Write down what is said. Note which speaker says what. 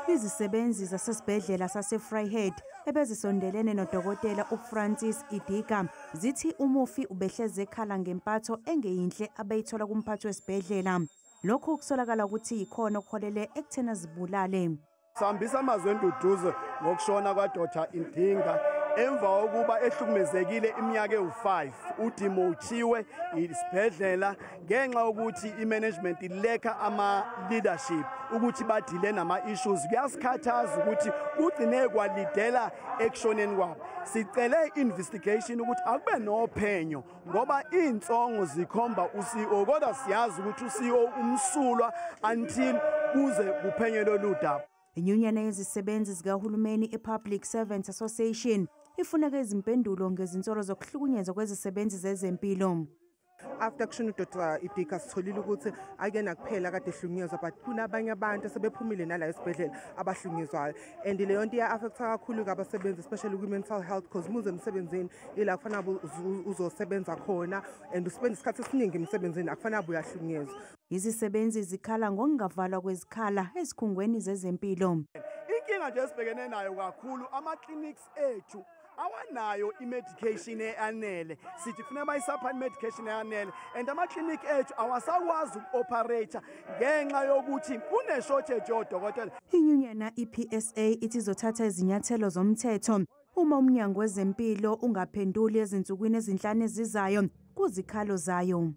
Speaker 1: Izisebenzi zasesibhedlela sase-Vryheid ebezisondelene nodokotela uFrancis Idika zithi umufi ubehleze ekhala ngempatho engeyinhle abeyithola kumphathi wesibhedlela. Lokhu kusolakala ukuthi yikhona okuholele ekutheni azibulale.
Speaker 2: Sihambisa amazwi enduduzo ngokushona kwaDr Idinga emva kokuba ehlukumezekile iminyaka ewu-5 udemotiwe isibhedlela ngenxa yokuthi i-management ilacka ama-leadership ukuthi badeale nama-issues. Kuyasikhathaza ukuthi kugcine kwaleadela ekushoneni kwabo. Sicele investigation ukuthi akube nophenyo ngoba iy'nsongo zikhomba u-CEO, kodwa siyazi ukuthi u-CEO umsulwa until kuze kuphenye lolu daba.
Speaker 1: Inyunyana yezisebenzi zikahulumeni i-Public Servants Association ifuneka izimpendulo ngezinsolo zokuhlukunyezwa kwezisebenzi zezempilo.
Speaker 3: After kushona uDr Idika, sitholile ukuthi akuyena kuphela kade ehlukunyezwa, but kunabanye abantu asebephumile nala esibhedlela abahlukunyezwayo, and leyo nto iya-affecta kakhulu-ke abasebenzi, especially kwi-mental health, because muze emsebenzini ila kufanele uzosebenza khona and usebenza isikhathi esiningi emsebenzini, akufanele uyahlukunyezwa.
Speaker 1: Izisebenzi zikhala ngokungavalwa kwezikhala ezikhungweni zezempilo.
Speaker 2: Inkinga nje esibhekene nayo kakhulu, ama-clinics ethu awanayo i-medication eyanele. Sithi kufuneka bayisapha i-medication eyanele, and ama-clinic ethu awasakwazi uku-operate ngenxa yokuthi kune-shortage yodokotela.
Speaker 1: Inyunyana i-PSA ithi izothatha izinyathelo zomthetho uma umnyango wezempilo ungaphenduli ezinsukwini ezinhlanu ezizayo kuzikhalo zayo.